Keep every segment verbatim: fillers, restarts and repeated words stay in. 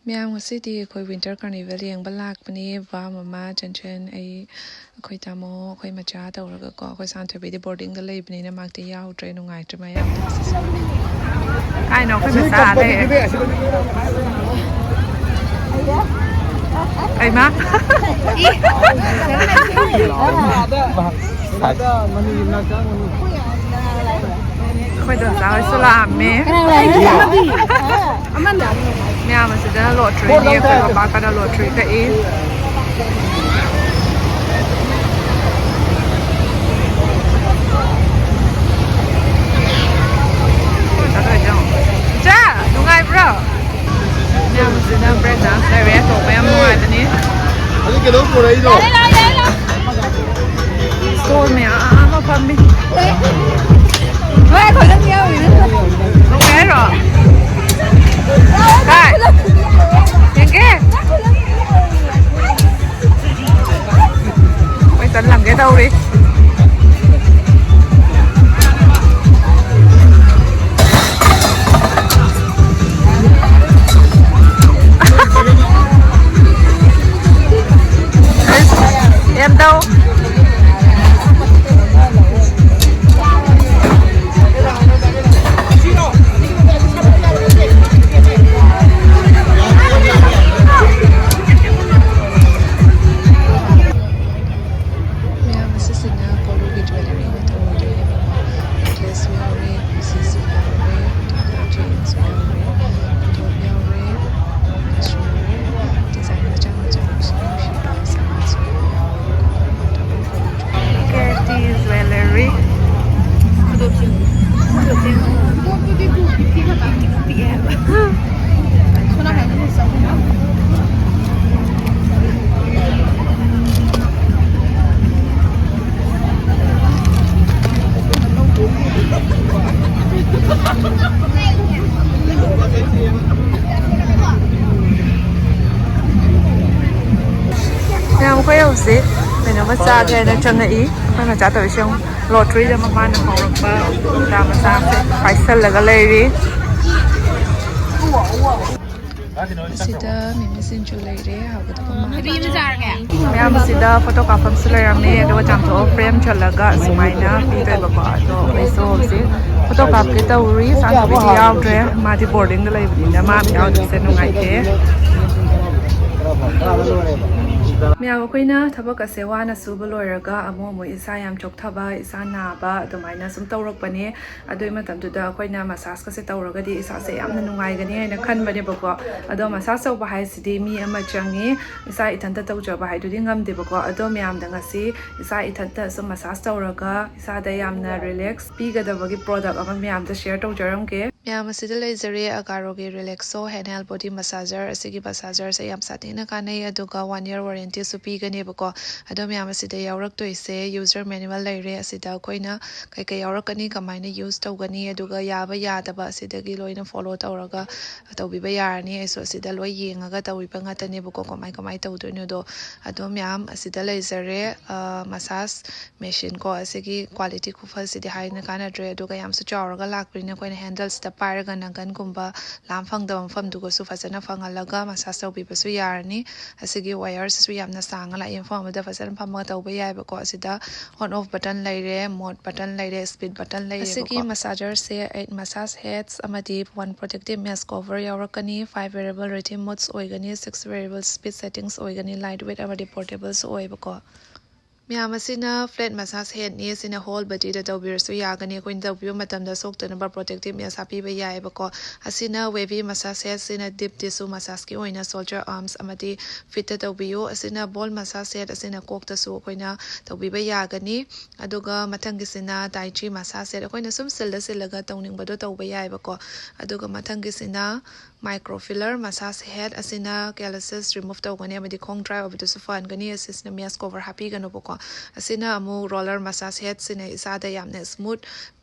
ꯃꯌꯥꯝ, ꯉꯁꯤꯗꯤ ꯑꯩꯈꯣꯏ Winter Carnival ꯌꯦꯡꯕ ꯂꯥꯛꯄꯅꯦ꯫ ꯕꯕꯥ, ꯃꯃꯥ, ꯆꯟꯆꯟ, ꯑꯩ, ꯑꯩꯈꯣꯏ ꯇꯥꯃꯣ, ꯑꯩꯈꯣꯏ ꯃꯆꯥ ꯇꯧꯔꯒꯀꯣ꯫ ꯑꯩꯈꯣꯏ ꯁꯥꯟꯊꯣꯏꯕꯤꯗꯤ ꯕꯣꯔꯗꯤꯡꯗ ꯂꯩꯕꯅꯤꯅ ꯃꯥꯛꯇꯤ ꯌꯥꯎꯗ꯭ꯔꯦ, ꯅꯨꯡꯉꯥꯏꯇ꯭ꯔꯦ ꯃꯌꯥꯝ꯫ ꯀꯥꯏꯅꯣ ꯑꯩꯈꯣꯏ ꯃꯆꯥ ꯂꯩꯔꯦ꯫ ꯑꯩꯃ꯫ ꯑꯩꯈꯣꯏ ꯗꯣꯟꯆꯥ ꯍꯣꯏꯁꯨ ꯂꯥꯛꯑꯝꯃꯦ꯫ ꯃꯌꯥꯝ ꯑꯁꯤꯗ ꯂꯣꯇ꯭ꯔꯤꯅꯤ, ꯑꯩꯈꯣꯏ ꯕꯕꯥ ꯀꯟꯅ ꯂꯣꯇ꯭ꯔꯤ ꯀꯛꯏ꯫ ꯏꯆꯥ, ꯅꯨꯡꯉꯥꯏꯕ꯭ꯔꯣ? ꯃꯌꯥꯝꯁꯤꯅ break dance ꯂꯩꯔꯦ, ꯇꯣꯡꯕ ꯌꯥꯝ ꯅꯨꯡꯉꯥꯏꯕꯅꯤ꯫ ꯑꯗꯨ ꯀꯩꯗꯧ ꯄꯨꯔꯛꯏꯅꯣ? Stall ꯃꯌꯥꯝ ꯑꯃ ꯐꯝꯃꯤ꯫ ꯍꯣꯏ, ꯑꯩꯈꯣꯏ ꯑꯗꯨꯝ ꯌꯥꯎꯔꯤ ꯅꯠꯇ꯭ꯔꯣ? ꯇꯣꯡꯕ ꯍꯥꯏꯔꯣ? ꯀꯥꯏ? ꯌꯦꯡꯒꯦ? ꯃꯣꯏ ꯆꯠꯂꯝꯒꯦ ꯇꯧꯔꯤ꯫ ꯑꯦꯝ ꯇꯧ꯫ ꯃꯌꯥꯝ ꯑꯁꯤꯁꯤꯅ ꯀꯣꯂꯨꯒꯤ jewellery ꯃꯊꯪ ꯑꯣꯏꯗꯣꯏꯅꯦꯕꯀꯣ꯫ Necklace ꯌꯥꯎꯔꯦ, ꯈꯨꯖꯤꯁꯨ ꯌꯥꯎꯔꯦ, ꯑꯗꯨꯒ chainꯁꯨ ꯌꯥꯎꯔꯦ, ꯇꯣꯞ ꯌꯥꯎꯔꯦ, ꯀꯩꯅꯣꯁꯨ ꯌꯥꯎꯔꯦ, design ꯃꯆꯥ ꯃꯆꯥ ꯅꯨꯡꯁꯤ ꯅꯨꯡꯁꯤꯕ ꯁꯅꯥꯁꯨ ꯌꯥꯎꯔꯦ꯫ Katy jewellery꯫ ꯈꯨꯗꯣꯞꯁꯦ, ꯈꯨꯗꯣꯞꯁꯦ, ꯈꯨꯗꯣꯞꯇꯨꯗꯤ two fifty ꯈꯛꯇꯪ ꯄꯤꯛꯑꯦ ꯍꯥꯏꯕ꯫ ꯃꯌꯥꯝ, ꯑꯩꯈꯣꯏ ꯍꯧꯖꯤꯛ ꯀꯩꯅꯣꯝꯃ ꯆꯥꯒꯦ ꯍꯥꯏꯅ ꯆꯪꯉꯛꯏ꯫ ꯑꯩꯈꯣꯏ ꯃꯆꯥ ꯇꯧꯔꯤꯁꯦ ꯌꯦꯡꯉꯨ꯫ Lotteryꯗ ꯃꯄꯥꯅ ꯀꯧꯔꯛꯄ ꯀꯨꯟꯗꯥ ꯃꯆꯥꯁꯦ ꯄꯥꯏꯁꯜꯂꯒ ꯂꯩꯔꯤ꯫ ꯑꯁꯤꯗ ꯃꯤꯃꯤ ꯁꯤꯡꯖꯨ ꯂꯩꯔꯦ, ꯍꯥꯎꯒꯗꯕ ꯃꯥꯜꯂꯦ꯫ ꯃꯌꯥꯝꯁꯤꯗ ꯐꯣꯇꯣ ꯀꯥꯞꯐꯝꯁꯨ ꯂꯩꯔꯝꯃꯦ, ꯑꯗꯨꯒ ꯆꯥꯝꯊꯣꯛꯑ ꯐ꯭ꯔꯦꯝ ꯆꯜꯂꯒ ꯁꯨꯃꯥꯏꯅ ꯄꯤꯗꯣꯏꯕꯀꯣ꯫ ꯑꯗꯣ ꯑꯩꯁꯨ ꯍꯧꯖꯤꯛ ꯐꯣꯇꯣ ꯀꯥꯞꯀꯦ ꯇꯧꯔꯤ꯫ ꯆꯥꯟꯗꯕꯤꯗꯤ ꯌꯥꯎꯗ꯭ꯔꯦ, ꯃꯥꯗꯤ ꯕꯣꯔꯗꯤꯡꯗ ꯂꯩꯕꯅꯤꯅ ꯃꯥ ꯌꯥꯎꯗꯕꯁꯦ ꯅꯨꯡꯉꯥꯏꯇꯦ꯫ ꯃꯌꯥꯝ, ꯑꯩꯈꯣꯏꯅ ꯊꯕꯛ ꯑꯁꯦ ꯋꯥꯅ ꯁꯨꯕ ꯂꯣꯏꯔꯒ ꯑꯃꯨꯛ ꯑꯃꯨꯛ ꯏꯁꯥ ꯌꯥꯝ ꯆꯣꯛꯊꯕ, ꯏꯁꯥ ꯅꯥꯕ ꯑꯗꯨꯃꯥꯏꯅ ꯁꯨꯝ ꯇꯧꯔꯛꯄꯅꯦ꯫ ꯑꯗꯨꯒꯤ ꯃꯇꯝꯗꯨꯗ ꯑꯩꯈꯣꯏꯅ ꯃꯁꯥꯖꯀꯁꯦ ꯇꯧꯔꯒꯗꯤ ꯏꯁꯥꯁꯦ ꯌꯥꯝꯅ ꯅꯨꯡꯉꯥꯏꯒꯅꯤ ꯍꯥꯏꯅ ꯈꯟꯕꯅꯦꯕꯀꯣ꯫ ꯑꯗꯣ ꯃꯁꯥꯖ ꯇꯧꯕ ꯍꯥꯏꯁꯤꯗꯤ ꯃꯤ ꯑꯃ ꯆꯪꯉꯤ, ꯏꯁꯥ ꯏꯊꯟꯇ ꯇꯧꯖꯕ ꯍꯥꯏꯗꯨꯗꯤ ꯉꯝꯗꯦꯕꯀꯣ꯫ ꯑꯗꯣ ꯃꯌꯥꯝꯗ ꯉꯁꯤ ꯏꯁꯥ ꯏꯊꯟꯇ ꯁꯨꯝ ꯃꯁꯥꯖ ꯇꯧꯔꯒ ꯏꯁꯥꯗ ꯌꯥꯝꯅ ꯔꯤꯂꯦꯛꯁ ꯄꯤꯒꯗꯕꯒꯤ ꯄ꯭ꯔꯣꯗꯛ ꯑꯃ ꯃꯌꯥꯝꯗ ꯁꯤꯌꯔ ꯇꯧꯖꯔꯝꯒꯦ꯫ ꯃꯌꯥꯝ, ꯑꯁꯤꯗ ꯂꯩꯖꯔꯦ ꯑꯒꯥꯔꯣꯒꯤ ꯔꯤꯂꯦꯛꯁꯣ ꯍꯦꯟ ꯍꯦꯜ ꯕꯣꯗꯤ ꯃꯁꯥꯖꯔ꯫ ꯑꯁꯤꯒꯤ ꯃꯁꯥꯖꯔꯁꯦ ꯌꯥꯝ ꯁꯥꯊꯤꯅ ꯀꯥꯟꯅꯩ, ꯑꯗꯨꯒ ꯋꯥꯟ ꯏꯌꯔ ꯋꯥꯔꯦꯟꯇꯤꯁꯨ ꯄꯤꯒꯅꯦꯕꯀꯣ꯫ ꯑꯗꯣ ꯃꯌꯥꯝ, ꯑꯁꯤꯗ ꯌꯥꯎꯔꯛꯇꯣꯏꯁꯦ ꯌꯨꯖꯔ ꯃꯦꯅꯨꯋꯦꯜ ꯂꯩꯔꯦ꯫ ꯑꯁꯤꯗ ꯑꯩꯈꯣꯏꯅ ꯀꯩꯀꯩ ꯌꯥꯎꯔꯛꯀꯅꯤ, ꯀꯃꯥꯏꯅ ꯌꯨꯁ ꯇꯧꯒꯅꯤ, ꯑꯗꯨꯒ ꯌꯥꯕ ꯌꯥꯗꯕ ꯑꯁꯤꯗꯒꯤ ꯂꯣꯏꯅ ꯐꯣꯂꯣ ꯇꯧꯔꯒ ꯇꯧꯕꯤꯕ ꯌꯥꯔꯅꯤ꯫ ꯑꯩꯁꯨ ꯑꯁꯤꯗ ꯂꯣꯏ ꯌꯦꯡꯉꯒ ꯇꯧꯕꯤꯕ ꯉꯥꯛꯇꯅꯦꯕꯀꯣ, ꯀꯃꯥꯏ ꯀꯃꯥꯏ ꯇꯧꯗꯣꯏꯅꯣꯗꯣ꯫ ꯑꯗꯣ ꯃꯌꯥꯝ, ꯑꯁꯤꯗ ꯂꯩꯖꯔꯦ ꯃꯁꯥꯖ ꯃꯦꯁꯤꯟ ꯀꯣ꯫ ꯑꯁꯤꯒꯤ ꯀ꯭ꯋꯥꯂꯤꯇꯤ ꯈꯨꯐꯁꯤꯗꯤ ꯍꯥꯏꯅ ꯀꯥꯟꯅꯗ꯭ꯔꯦ, ꯑꯗꯨꯒ ꯌꯥꯝꯁꯨ ꯆꯥꯎꯔꯒ ꯂꯥꯛꯄꯅꯤꯅ ꯑꯩꯈꯣꯏꯅ ꯍꯦꯟꯗꯜꯁꯤꯗ ꯄꯥꯏꯔꯒ ꯅꯪꯒꯟꯒꯨꯝꯕ ꯂꯥꯝ ꯐꯪꯗꯕ ꯃꯐꯝꯗꯨꯒꯁꯨ ꯐꯖꯅ ꯐꯪꯍꯜꯂꯒ ꯃꯁꯥꯖ ꯇꯧꯕꯤꯕꯁꯨ ꯌꯥꯔꯅꯤ꯫ ꯑꯁꯤꯒꯤ ꯋꯥꯌꯔꯁꯤꯁꯨ ꯌꯥꯝꯅ ꯁꯥꯡꯅ ꯂꯥꯛꯏ, ꯃꯐꯝ ꯑꯃꯗ ꯐꯖꯅ ꯐꯝꯃꯒ ꯇꯧꯕ ꯌꯥꯏꯕꯀꯣ꯫ ꯑꯁꯤꯗ ꯑꯣꯟ ꯑꯣꯐ ꯕꯇꯟ ꯂꯩꯔꯦ, ꯃꯣꯗ ꯕꯇꯟ ꯂꯩꯔꯦ, ꯁ꯭ꯄꯤꯠ ꯕꯇꯟ ꯂꯩꯔꯦ꯫ ꯑꯁꯤꯒꯤ ꯃꯁꯥꯖꯔꯁꯦ ꯑꯩꯠ ꯃꯁꯥꯖ ꯍꯦꯗꯁ ꯑꯃꯗꯤ ꯋꯥꯟ ꯄ꯭ꯔꯣꯇꯦꯛꯇꯤꯞ ꯃꯦꯁ ꯀꯣꯚꯔ ꯌꯥꯎꯔꯛꯀꯅꯤ꯫ ꯐꯥꯏꯚ ꯚꯦꯔꯤꯌꯦꯕꯜ ꯔꯤꯊꯤꯝ ꯃꯣꯗꯁ ꯑꯣꯏꯒꯅꯤ, ꯁꯤꯛꯁ ꯚꯦꯔꯤꯌꯦꯕꯜ ꯁ꯭ꯄꯤꯠ ꯁꯦꯇꯤꯡꯁ ꯑꯣꯏꯒꯅꯤ, ꯂꯥꯏꯠ ꯋꯦꯠ ꯑꯃꯗꯤ ꯄꯣꯔꯇꯦꯕꯜꯁꯨ ꯑꯣꯏꯕꯀꯣ꯫ ꯃꯌꯥꯝ, ꯑꯁꯤꯅ ꯐ꯭ꯂꯦꯠ ꯃꯁꯥꯖ ꯍꯦꯗꯅꯤ꯫ ꯑꯁꯤꯅ ꯍꯣꯜ ꯕꯗꯤꯗ ꯇꯧꯕꯤꯔꯁꯨ ꯌꯥꯒꯅꯤ꯫ ꯑꯩꯈꯣꯏꯅ ꯇꯧꯕꯤꯕ ꯃꯇꯝꯗ ꯁꯣꯛꯇꯅꯕ ꯄ꯭ꯔꯣꯇꯦꯛꯇꯤꯞ ꯃꯦꯁ ꯍꯥꯞꯄꯤꯕ ꯌꯥꯏꯑꯕꯀꯣ꯫ ꯑꯁꯤꯅ ꯋꯦꯚꯤ ꯃꯁꯥꯖ ꯍꯦꯗ, ꯁꯤꯅ ꯗꯤꯞ ꯇꯤꯁꯨ ꯃꯁꯥꯖꯀꯤ ꯑꯣꯏꯅ ꯁꯣꯜꯖꯔ ꯑꯥꯔꯝꯁ ꯑꯃꯗꯤ ꯐꯤꯠꯇ ꯇꯧꯕꯤꯌꯨ꯫ ꯑꯁꯤꯅ ꯕꯣꯜ ꯃꯁꯥꯖ ꯍꯦꯗ, ꯑꯁꯤꯅ ꯀꯣꯛꯇꯁꯨ ꯑꯩꯈꯣꯏꯅ ꯇꯧꯕꯤꯕ ꯌꯥꯒꯅꯤ꯫ ꯑꯗꯨꯒ ꯃꯊꯪꯒꯤꯁꯤꯅ ꯇꯥꯏ ꯆꯤ ꯃꯁꯥꯖ ꯍꯦꯗ, ꯑꯩꯈꯣꯏꯅ ꯁꯨꯝ ꯁꯤꯜꯂ ꯁꯤꯜꯂꯒ ꯇꯧꯅꯤꯡꯕꯗꯣ ꯇꯧꯕ ꯌꯥꯏꯑꯕꯀꯣ꯫ ꯑꯗꯨꯒ ꯃꯊꯪꯒꯤꯁꯤꯅ ꯃꯥꯏꯀ꯭ꯔꯣ ꯐꯤꯂꯔ ꯃꯁꯥꯖ ꯍꯦꯗ꯫ ꯑꯁꯤꯅ ꯀꯦꯂꯁꯤꯁ ꯔꯤꯃꯨꯚ ꯇꯧꯒꯅꯤ ꯑꯃꯗꯤ ꯈꯣꯡ ꯗ꯭ꯔꯥꯏ ꯑꯣꯏꯕꯗꯨꯁꯨ ꯐꯍꯟꯒꯅꯤ꯫ ꯑꯁꯤꯁꯤꯅ ꯃꯦꯁ ꯀꯣꯚꯔ ꯍꯥꯞꯄꯤꯒꯅꯨꯕꯀꯣ꯫ ꯑꯁꯤꯅ ꯑꯃꯨꯛ ꯔꯣꯂꯔ ꯃꯁꯥꯖ ꯍꯦꯗ, ꯁꯤꯅ ꯏꯁꯥꯗ ꯌꯥꯝꯅ ꯁ꯭ꯃꯨꯠ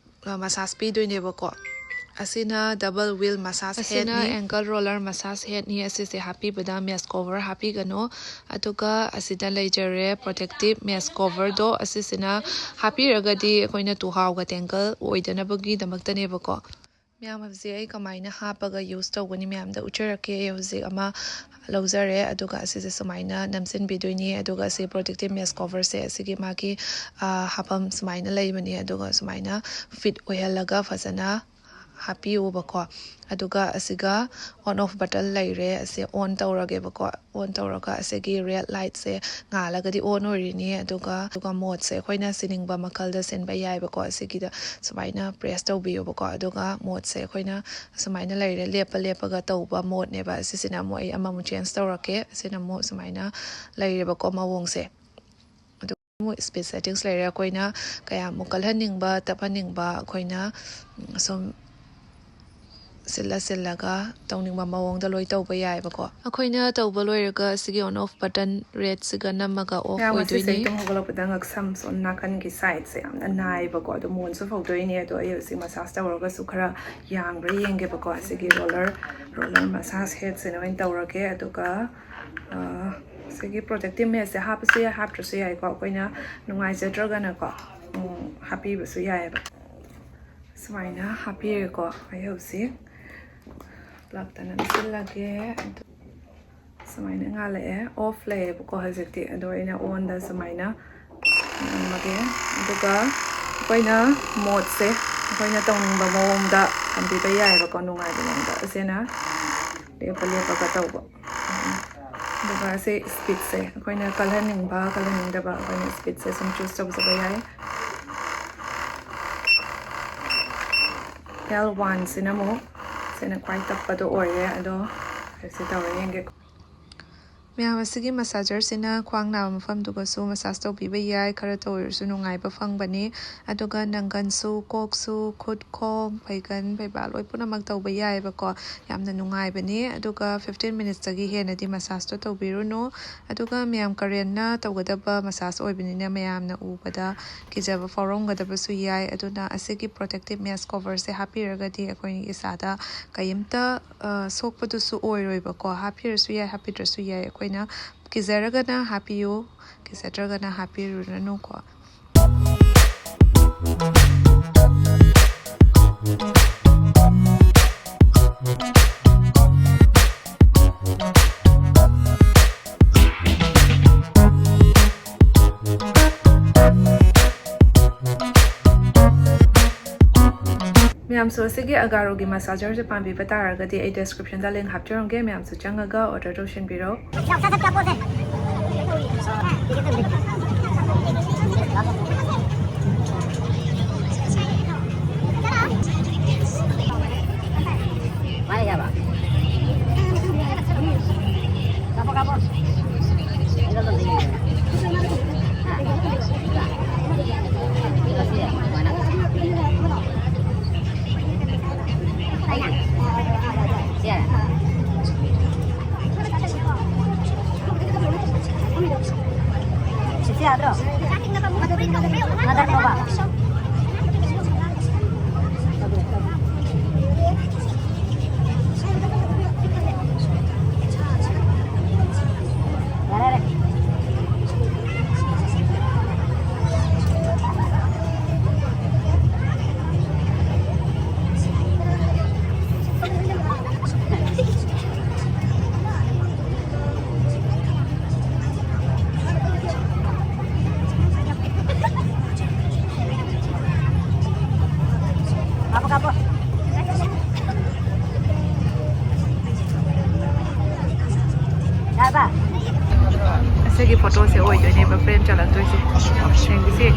ꯃꯁꯥꯖ ꯄꯤꯗꯣꯏꯅꯦꯕꯀꯣ꯫ ꯑꯁꯤꯅ ꯗꯕꯜ ꯋꯤꯜ ꯃꯁꯥꯖ ꯍꯦꯗꯅꯤ꯫ ꯑꯦꯡꯀꯜ ꯔꯣꯂꯔ ꯃꯁꯥꯖ ꯍꯦꯗꯅꯤ꯫ ꯑꯁꯤꯁꯦ ꯍꯥꯞꯄꯤꯕꯗ ꯃꯦꯁ ꯀꯣꯚꯔ ꯍꯥꯞꯄꯤꯒꯅꯨ꯫ ꯑꯗꯨꯒ ꯑꯁꯤꯗ ꯂꯩꯖꯔꯦ ꯄ꯭ꯔꯣꯇꯦꯛꯇꯤꯞ ꯃꯦꯁ ꯀꯣꯚꯔꯗꯣ꯫ ꯑꯁꯤꯁꯤꯅ ꯍꯥꯞꯄꯤꯔꯒꯗꯤ ꯑꯩꯈꯣꯏꯅ ꯇꯨꯍꯥꯎꯒ ꯇꯦꯡꯒꯜ ꯑꯣꯏꯗꯅꯕꯒꯤꯗꯃꯛꯇꯅꯦꯕꯀꯣ꯫ ꯃꯌꯥꯝ, ꯍꯧꯖꯤꯛ ꯑꯩ ꯀꯃꯥꯏꯅ ꯍꯥꯞꯄꯒ ꯌꯨꯁ ꯇꯧꯒꯅꯤ ꯃꯌꯥꯝꯗ ꯎꯠꯆꯔꯛꯀꯦ꯫ ꯑꯩ ꯍꯧꯖꯤꯛ ꯑꯃ ꯂꯧꯖꯔꯦ, ꯑꯗꯨꯒ ꯑꯁꯤꯁꯦ ꯁꯨꯃꯥꯏꯅ ꯅꯝꯁꯤꯟꯕꯤꯗꯣꯏꯅꯤ꯫ ꯑꯗꯨꯒ ꯑꯁꯤ ꯄ꯭ꯔꯣꯇꯦꯛꯇꯤꯞ ꯃꯦꯁ ꯀꯣꯚꯔꯁꯦ ꯑꯁꯤꯒꯤ ꯃꯥꯒꯤ, ꯑ, ꯍꯥꯞꯐꯝ ꯁꯨꯃꯥꯏꯅ ꯂꯩꯕꯅꯤ꯫ ꯑꯗꯨꯒ ꯁꯨꯃꯥꯏꯅ ꯐꯤꯠ ꯑꯣꯏꯍꯜꯂꯒ ꯐꯖꯅ ꯍꯥꯞꯄꯤꯌꯨꯕꯀꯣ꯫ ꯑꯗꯨꯒ ꯑꯁꯤꯒ ꯑꯣꯟ ꯑꯣꯐ ꯕꯇꯟ ꯂꯩꯔꯦ, ꯑꯁꯤ ꯑꯣꯟ ꯇꯧꯔꯒꯦꯕꯀꯣ꯫ ꯑꯣꯟ ꯇꯧꯔꯒ ꯑꯁꯤꯒꯤ ꯔꯦꯗ ꯂꯥꯏꯠꯁꯦ ꯉꯥꯜꯂꯒꯗꯤ ꯑꯣꯟ ꯑꯣꯏꯔꯤꯅꯤ꯫ ꯑꯗꯨꯒ, ꯑꯗꯨꯒ ꯃꯣꯗꯁꯦ ꯑꯩꯈꯣꯏꯅ ꯁꯤꯅꯤꯡꯕ ꯃꯈꯜꯗ ꯁꯤꯟꯕ ꯌꯥꯏꯕꯀꯣ꯫ ꯑꯁꯤꯒꯤꯗ ꯁꯨꯃꯥꯏꯅ ꯄ꯭ꯔꯦꯁ ꯇꯧꯕꯤꯌꯨꯕꯀꯣ꯫ ꯑꯗꯨꯒ ꯃꯣꯗꯁꯦ ꯑꯩꯈꯣꯏꯅ ꯁꯨꯃꯥꯏꯅ ꯂꯩꯔꯦ, ꯂꯦꯞꯄ ꯂꯦꯞꯄꯒ ꯇꯧꯕ ꯃꯣꯗꯅꯦꯕ꯫ ꯑꯁꯤꯁꯤꯅ ꯑꯃꯨꯛ ꯑꯩ ꯑꯃꯃꯨꯛ ꯆꯦꯟꯖ ꯇꯧꯔꯛꯀꯦ꯫ ꯑꯁꯤꯅ ꯑꯃꯨꯛ ꯁꯨꯃꯥꯏꯅ ꯂꯩꯔꯦꯕꯀꯣ ꯃꯑꯣꯡꯁꯦ꯫ ꯑꯗꯨꯒ ꯑꯃꯨꯛ ꯁ꯭ꯄꯤꯠ ꯁꯦꯇꯤꯡꯁ ꯂꯩꯔꯦ꯫ ꯑꯩꯈꯣꯏꯅ ꯀꯌꯥꯃꯨꯛ ꯀꯜꯍꯟꯅꯤꯡꯕ, ꯇꯞꯍꯟꯅꯤꯡꯕ ꯑꯩꯈꯣꯏꯅ, ꯎꯝ, ꯁꯨꯝ ꯁꯤꯜꯂ ꯁꯤꯜꯂꯒ ꯇꯧꯅꯤꯡꯕ ꯃꯑꯣꯡꯗ ꯂꯣꯏ ꯇꯧꯕ ꯌꯥꯏꯕꯀꯣ꯫ ꯑꯩꯈꯣꯏꯅ ꯇꯧꯕ ꯂꯣꯏꯔꯒ ꯑꯁꯤꯒꯤ ꯑꯣꯟ ꯑꯣꯐ ꯕꯇꯟ ꯔꯦꯗꯁꯤꯒ ꯅꯝꯃꯒ ꯑꯣꯐ ꯃꯌꯥꯝ, ꯉꯁꯤꯁꯦ ꯑꯣꯏꯗꯣꯏꯅꯤ꯫ ꯑꯩ ꯇꯨꯝ ꯍꯧꯒꯠꯂꯛꯄꯗ ꯉꯛꯁꯝ ꯁꯣꯝ ꯅꯥꯀꯟꯒꯤ ꯁꯥꯏꯗꯁꯦ ꯌꯥꯝꯅ ꯅꯥꯏꯕꯀꯣ, ꯑꯗꯣ ꯃꯣꯟꯁꯨ ꯐꯧꯗꯣꯏꯅꯦ꯫ ꯑꯗꯣ ꯑꯩ ꯍꯧꯖꯤꯛ ꯃꯁꯥꯖ ꯇꯧꯔꯒꯁꯨ ꯈꯔ ꯌꯥꯡꯕ꯭ꯔꯥ ꯌꯦꯡꯒꯦꯕꯀꯣ꯫ ꯑꯁꯤꯒꯤ ꯔꯣꯂꯔ, ꯔꯣꯂꯔ ꯃꯁꯥꯖ ꯍꯦꯠꯁꯤꯅ ꯑꯣꯏꯅ ꯇꯧꯔꯒꯦ꯫ ꯑꯗꯨꯒ, ꯑ, ꯁꯤꯒꯤ ꯄ꯭ꯔꯣꯇꯦꯛꯇꯤꯞ ꯃꯦꯁꯁꯦ ꯍꯥꯞꯄꯁꯨ ꯌꯥꯏ, ꯍꯥꯞꯇ꯭ꯔꯁꯨ ꯌꯥꯏꯀꯣ꯫ ꯑꯩꯈꯣꯏꯅ ꯅꯨꯡꯉꯥꯏꯖꯗ꯭ꯔꯒꯅꯀꯣ, ꯎꯝ, ꯍꯥꯞꯄꯤꯕꯁꯨ ꯌꯥꯏꯑꯕ꯫ ꯁꯨꯃꯥꯏꯅ ꯍꯥꯞꯄꯤꯔꯦꯀꯣ꯫ ꯑꯩ ꯍꯧꯖꯤꯛ ꯄ꯭ꯂꯛꯇ ꯅꯝꯁꯤꯜꯂꯒꯦ꯫ ꯑꯗꯨ ꯁꯨꯃꯥꯏꯅ ꯉꯥꯜꯂꯛꯑꯦ꯫ ꯑꯣꯐ ꯂꯩꯌꯦꯕꯀꯣ ꯍꯧꯖꯤꯛꯇꯤ꯫ ꯑꯗꯣ ꯑꯩꯅ ꯑꯣꯟꯗ ꯁꯨꯃꯥꯏꯅ ꯅꯝꯃꯒꯦ꯫ ꯑꯗꯨꯒ ꯑꯩꯈꯣꯏꯅ ꯃꯣꯠꯁꯦ ꯑꯩꯈꯣꯏꯅ ꯇꯧꯅꯤꯡꯕ ꯃꯑꯣꯡꯗ ꯊꯝꯕꯤꯕ ꯌꯥꯏꯑꯕꯀꯣ, ꯅꯨꯡꯉꯥꯏꯕ ꯃꯑꯣꯡꯗ꯫ ꯑꯁꯤꯅ ꯂꯦꯞꯄ ꯂꯦꯞꯄꯒ ꯇꯧꯕ꯫ ꯑꯗꯨꯒ ꯁꯤ ꯁ꯭ꯄꯤꯠꯁꯦ ꯑꯩꯈꯣꯏꯅ ꯀꯜꯍꯟꯅꯤꯡꯕ, ꯀꯜꯍꯟꯅꯤꯡꯗꯕ ꯑꯩꯈꯣꯏꯅ ꯁ꯭ꯄꯤꯠꯁꯦ ꯁꯨꯝ ꯆꯨꯁ ꯇꯧꯖꯕ ꯌꯥꯏ꯫ ꯑꯦꯜ ꯋꯥꯟꯁꯤꯅ ꯑꯃꯨꯛ ꯁꯤꯅ ꯈ꯭ꯋꯥꯏ ꯇꯞꯄꯗꯣ ꯑꯣꯏꯔꯦ꯫ ꯑꯗꯣ ꯑꯩꯁꯦ ꯇꯧꯔ ꯌꯦꯡꯒꯦ꯫ ꯃꯌꯥꯝ, ꯑꯁꯤꯒꯤ ꯃꯁꯥꯖꯔꯁꯤꯅ ꯈ꯭ꯋꯥꯡ ꯅꯥꯕ ꯃꯐꯝꯗꯨꯒꯁꯨ ꯃꯁꯥꯖ ꯇꯧꯕꯤꯕ ꯌꯥꯏ, ꯈꯔꯇ ꯑꯣꯏꯔꯁꯨ ꯅꯨꯡꯉꯥꯏꯕ ꯐꯪꯕꯅꯤ꯫ ꯑꯗꯨꯒ ꯅꯪꯒꯟꯁꯨ, ꯀꯣꯛꯁꯨ, ꯈꯨꯠ, ꯈꯣꯡ, ꯐꯩꯒꯟ, ꯐꯩꯕꯥꯛ ꯂꯣꯏ ꯄꯨꯝꯅꯃꯛ ꯇꯧꯕ ꯌꯥꯏꯑꯕꯀꯣ꯫ ꯌꯥꯝꯅ ꯅꯨꯡꯉꯥꯏꯕꯅꯤ꯫ ꯑꯗꯨꯒ ꯐꯤꯐꯇꯤꯟ ꯃꯤꯅꯤꯠꯁꯇꯒꯤ ꯍꯦꯟꯅꯗꯤ ꯃꯁꯥꯖꯇꯣ ꯇꯧꯕꯤꯔꯨꯅꯨ꯫ ꯑꯗꯨꯒ ꯃꯌꯥꯝ, ꯀꯔꯦꯟꯅ ꯇꯧꯒꯗꯕ ꯃꯁꯥꯖ ꯑꯣꯏꯕꯅꯤꯅ ꯃꯌꯥꯝꯅ ꯎꯕꯗ ꯀꯤꯖꯕ ꯐꯥꯎꯔꯝꯒꯗꯕꯁꯨ ꯌꯥꯏ꯫ ꯑꯗꯨꯅ ꯑꯁꯤꯒꯤ ꯄ꯭ꯔꯣꯇꯦꯛꯇꯤꯞ ꯃꯦꯁ ꯀꯣꯚꯔꯁꯦ ꯍꯥꯞꯄꯤꯔꯒꯗꯤ ꯑꯩꯈꯣꯏ ꯏꯁꯥꯗ ꯀꯩꯝꯇ, ꯑ, ꯁꯣꯛꯄꯗꯨꯁꯨ ꯑꯣꯏꯔꯣꯏꯕꯀꯣ꯫ ꯍꯥꯞꯄꯤꯔꯁꯨ ꯌꯥꯏ, ꯍꯥꯞꯄꯤꯗ꯭ꯔꯁꯨ ꯌꯥꯏ꯫ ꯑꯩꯈꯣꯏꯅ ꯀꯤꯖꯔꯒꯅ ꯍꯥꯞꯄꯤꯌꯨ, ꯀꯤꯖꯗ꯭ꯔꯒꯅ ꯍꯥꯞꯄꯤꯔꯨꯔꯅꯨꯀꯣ꯫ ꯃꯌꯥꯝꯁꯨ ꯑꯁꯤꯒꯤ ꯑꯒꯥꯔꯣꯒꯤ ꯃꯁꯥꯖꯔꯁꯦ ꯄꯥꯝꯕꯤꯕ ꯇꯥꯔꯒꯗꯤ ꯑꯩ ꯗꯤꯁꯀ꯭ꯔꯤꯞꯁꯟꯗ ꯂꯤꯡ ꯍꯥꯞꯆꯔꯝꯒꯦ, ꯃꯌꯥꯝꯁꯨ ꯆꯪꯉꯒ ꯑꯣꯔꯗꯔ ꯇꯧꯁꯤꯟꯕꯤꯔꯣ꯫ ꯑꯁꯤꯒꯤ ꯐꯣꯇꯣꯁꯦ ꯑꯣꯏꯗꯣꯏꯅꯦꯕ ꯐ꯭ꯔꯦꯝ ꯆꯠꯂꯛꯇꯣꯏꯁꯦ꯫ ꯌꯦꯡꯒꯦꯁꯦ꯫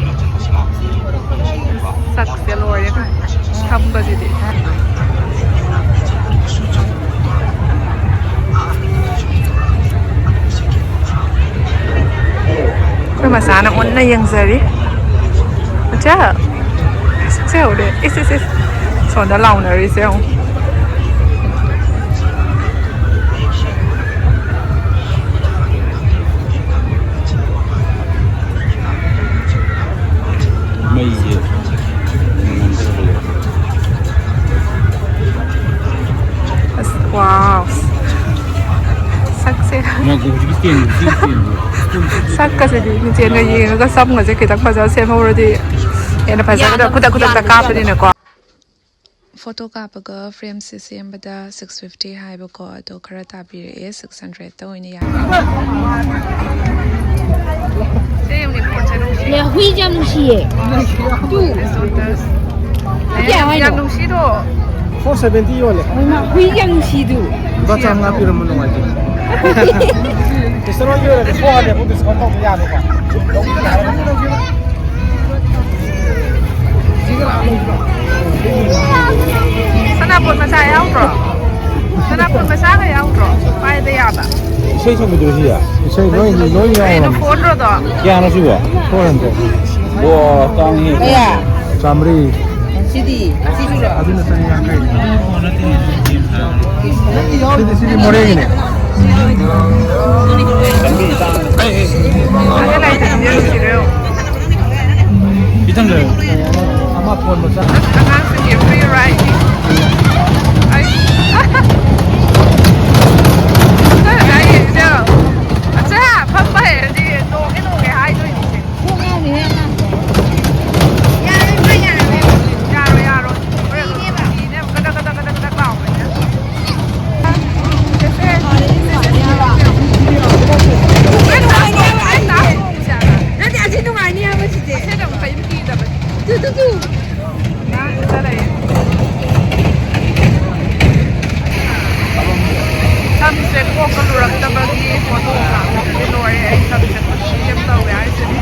ꯁꯛꯁꯦ ꯂꯣꯏꯔꯦ꯫ ꯁꯝꯒꯁꯤꯗꯤ꯫ ꯑꯩꯈꯣꯏ ꯃꯆꯥꯅ ꯃꯨꯟꯅ ꯌꯦꯡꯖꯔꯤ꯫ ꯃꯆꯥ, ꯁꯛꯁꯦ ꯍꯧꯔꯦ꯫ ꯏꯁ, ꯏꯁ, ꯏꯁ꯫ ꯁꯣꯝꯗ ꯂꯥꯎꯅꯔꯤꯁꯦ ꯌꯦꯡꯉꯨ꯫ ꯃꯩꯁꯦ ꯉꯝꯗ꯭ꯔꯕ ꯂꯣꯏꯔꯦ꯫ ꯑꯁ, ꯋꯥꯎ꯫ ꯁꯛꯁꯦ꯫ ꯉꯥꯏꯈꯣ, ꯍꯧꯖꯤꯛꯀꯤ stand, ꯍꯧꯖꯤꯛꯀꯤ standꯗꯣ꯫ ꯁꯛꯀꯁꯤꯗꯤ ꯃꯤꯡꯁꯦꯜꯒ ꯌꯦꯡꯉꯒ ꯁꯝꯒꯁꯦ ꯈꯤꯇꯪ ꯐꯖꯅ ꯁꯦꯝꯍꯧꯔꯗꯤ ꯍꯦꯟꯅ ꯐꯖꯒꯗꯕ꯫ ꯈꯨꯗꯛ ꯈꯨꯗꯛꯇ ꯀꯥꯞꯄꯅꯤꯅꯀꯣ꯫ ꯐꯣꯇꯣ ꯀꯥꯞꯄꯒ ꯐ꯭ꯔꯦꯝꯁꯦ ꯁꯦꯝꯕꯗ ꯁꯤꯛꯁ ꯐꯤꯐꯇꯤ ꯍꯥꯏꯕꯀꯣ, ꯑꯗꯣ ꯈꯔ ꯇꯥꯕꯤꯔꯛꯑꯦ, ꯁꯤꯛꯁ ꯍꯟꯗ꯭ꯔꯦꯗꯇ ꯑꯣꯏꯅ ꯌꯥꯔꯦ꯫ ꯁꯦ ꯌꯦꯡꯉꯨꯅꯦ, ꯐꯣꯟꯁꯦ ꯅꯨꯡꯁꯤ꯫ ꯂꯦ, ꯍꯨꯏꯁꯦ ꯌꯥꯝ ꯅꯨꯡꯁꯤꯌꯦ꯫ ꯇꯨ꯫ ꯀꯌꯥ ꯍꯥꯏꯅꯣ? ꯌꯥꯝ ꯅꯨꯡꯁꯤꯗꯣ꯫ Four seventy ꯌꯣꯜꯂꯦ꯫ ꯍꯨꯏ ꯌꯥꯝ ꯅꯨꯡꯁꯤꯗꯨ꯫ ꯂꯨꯄꯥ ꯆꯥꯝꯃꯉꯥ ꯄꯤꯔꯝꯕ ꯅꯨꯡꯉꯥꯏꯇꯦ꯫ Sister ꯍꯣꯏꯒꯤ ꯑꯣꯏꯔꯗꯤ four hundred ꯐꯥꯎ discount ꯇꯧꯕ ꯌꯥꯕꯀꯣ꯫ ꯁꯅꯥꯄꯣꯠ ꯃꯆꯥ ꯌꯥꯎꯗ꯭ꯔꯣ? ꯁꯅꯥꯄꯣꯠ ꯃꯆꯥꯒ ꯌꯥꯎꯗ꯭ꯔꯣ? ꯄꯥꯏꯕ ꯌꯥꯕ꯫ ꯏꯁꯩ ꯁꯛꯄꯗꯨꯔꯣ ꯁꯤꯁꯦ? ꯏꯁꯩ ꯂꯣꯏ, ꯂꯣꯏ ꯀꯩꯅꯣ, ꯌꯥꯎꯔꯝꯅꯤ꯫ Phone ꯗꯣ? ꯀꯌꯥꯅꯣ ꯁꯤꯕꯣ? Four hundred꯫ ꯋꯥ, ꯇꯥꯡꯉꯤ꯫ ꯀꯌꯥ? ꯆꯥꯝꯃꯔꯤ꯫ ꯁꯤꯗꯤ, ꯁꯤꯁꯨꯔꯣ? ꯑꯗꯨꯅ ꯆꯅꯤ ꯌꯥꯡꯈꯩ꯫ ꯁꯤꯗꯤ, ꯁꯤꯗꯤ ꯃꯣꯔꯦꯒꯤꯅꯦ꯫ ꯈꯤꯇꯪ ꯂꯩꯔꯣ꯫ ꯑꯉꯥꯡꯁꯤꯡꯒꯤ free ride꯫ ꯑꯩ ꯑꯩꯗꯣ ꯑꯆꯥ ꯐꯝꯕ ꯍꯩꯔꯗꯤ ꯇꯣꯡꯉꯦ ꯇꯣꯡꯉꯦ ꯍꯥꯏꯗꯣꯏꯅꯤꯁꯦ꯫ ꯀꯣꯛ ꯉꯥꯎꯅꯤꯍꯦ ꯑꯉꯥꯡ꯫ ꯌꯥꯔꯣꯏ, ꯃꯥ ꯌꯥꯔꯣꯏ꯫ ꯌꯥꯔꯣꯏ, ꯌꯥꯔꯣꯏ꯫ ꯍꯣꯔꯦꯟ ꯀꯤꯅꯦꯕ꯫ ꯀꯤꯅꯦꯕ꯫ ꯀꯗꯛ, ꯀꯗꯛ, ꯀꯗꯛ, ꯀꯗꯛ ꯂꯥꯎꯕꯅꯦ꯫ ꯆꯦꯆꯦ꯫ ꯅꯠꯇꯦ, ꯑꯁꯤ ꯅꯨꯡꯉꯥꯏꯅꯤ ꯍꯥꯏꯕ ꯁꯤꯁꯦ꯫ ꯑꯁꯤꯅ ꯑꯃꯨꯛ ꯀꯔꯤꯝ ꯀꯤꯗꯕꯅꯤ꯫ Two, two, two. ꯁꯝꯁꯦ ꯀꯣꯛꯀ ꯂꯨꯔꯛꯇꯕꯒꯤ ꯐꯣꯇꯣ ꯀꯥꯞꯄꯗꯗꯤ ꯂꯣꯏꯔꯦ꯫ ꯑꯩ ꯁꯝꯁꯦ ꯈꯨꯠꯁꯤ ꯑꯃ ꯇꯧꯋꯦ ꯍꯥꯏꯁꯤꯅꯤ꯫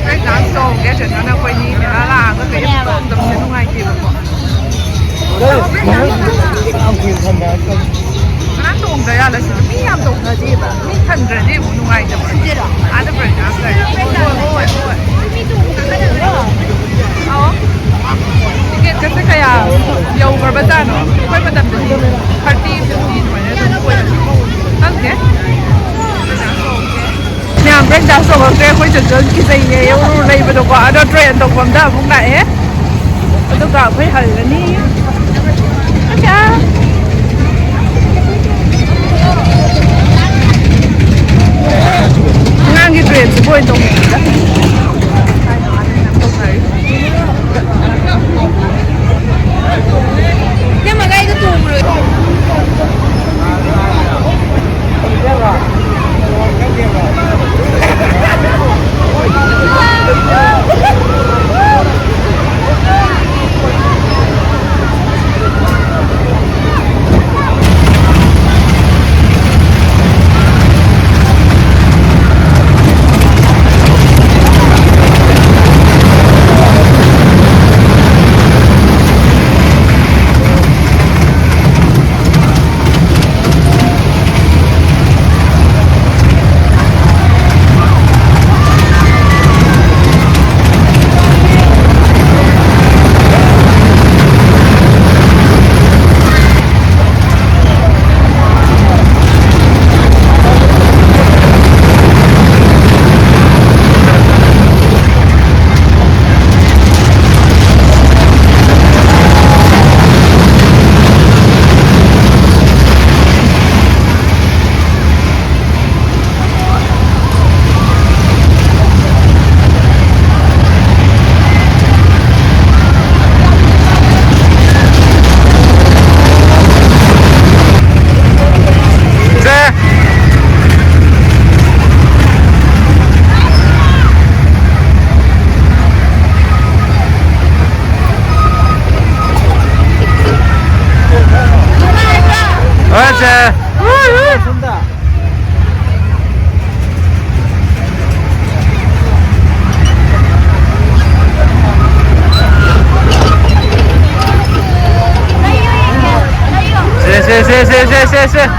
ꯑꯩ dance ꯇꯧꯍꯧꯒꯦ ꯆꯦꯆꯟꯅ ꯑꯩꯈꯣꯏꯅꯤ ꯃꯦꯂꯥ ꯂꯥꯛꯑꯒ ꯀꯔꯤꯝ ꯇꯧꯗꯕꯁꯦ ꯅꯨꯡꯉꯥꯏꯇꯦꯕꯀꯣ꯫ ꯉꯔꯥꯡ ꯇꯣꯡꯗ ꯌꯥꯗ ꯁꯤꯗ ꯃꯤ ꯌꯥꯝ ꯇꯣꯡꯅꯗꯦꯕ꯫ ꯃꯤ ꯊꯟꯗ꯭ꯔꯗꯤ ꯑꯃꯨꯛ ꯅꯨꯡꯉꯥꯏꯇꯕ꯫ ꯑꯥꯗ ꯄ꯭ꯔꯣꯒ꯭ꯔꯥꯝ ꯂꯩ꯫ ꯍꯣꯏ, ꯍꯣꯏ, ꯍꯣꯏ꯫ ꯑꯧ꯫ ꯇꯤꯀꯦꯠꯀꯁꯦ ꯀꯌꯥ ꯌꯧꯈ꯭ꯔꯕꯖꯥꯠꯅꯣ? ꯑꯩꯈꯣꯏ ꯃꯇꯝꯗꯗꯤ thirty, fifty ꯑꯗꯨꯃꯥꯏꯅ ꯑꯗꯨꯝ ꯑꯣꯏꯔꯝꯃꯤ꯫ ꯈꯪꯗꯦ꯫ ꯃꯌꯥꯝ breakfast ꯇꯧꯔꯛꯇ꯭ꯔꯦ꯫ ꯑꯩꯈꯣꯏ ꯆꯟꯆꯟ ꯀꯤꯖꯩꯌꯦ ꯌꯧꯔꯨ ꯂꯩꯕꯗꯣꯀꯣ꯫ ꯑꯗꯣ train ꯇꯧꯐꯝꯗ ꯑꯃꯨꯛ ꯂꯥꯛꯑꯦ꯫ ꯑꯗꯨꯒ ꯑꯩꯈꯣꯏ ꯍꯜꯂꯅꯤ꯫ ꯑꯆꯥ꯫ ꯑꯉꯥꯡꯒꯤ trainꯁꯤꯕꯨ ꯑꯣꯏꯅ ꯇꯧꯅꯤꯡꯉꯤꯗ꯫ ꯏꯅꯝꯃꯒ ꯑꯩꯒ ꯇꯣꯡꯉꯨꯔꯣꯏ꯫ ꯁꯦ, ꯁꯦ, ꯁꯦ꯫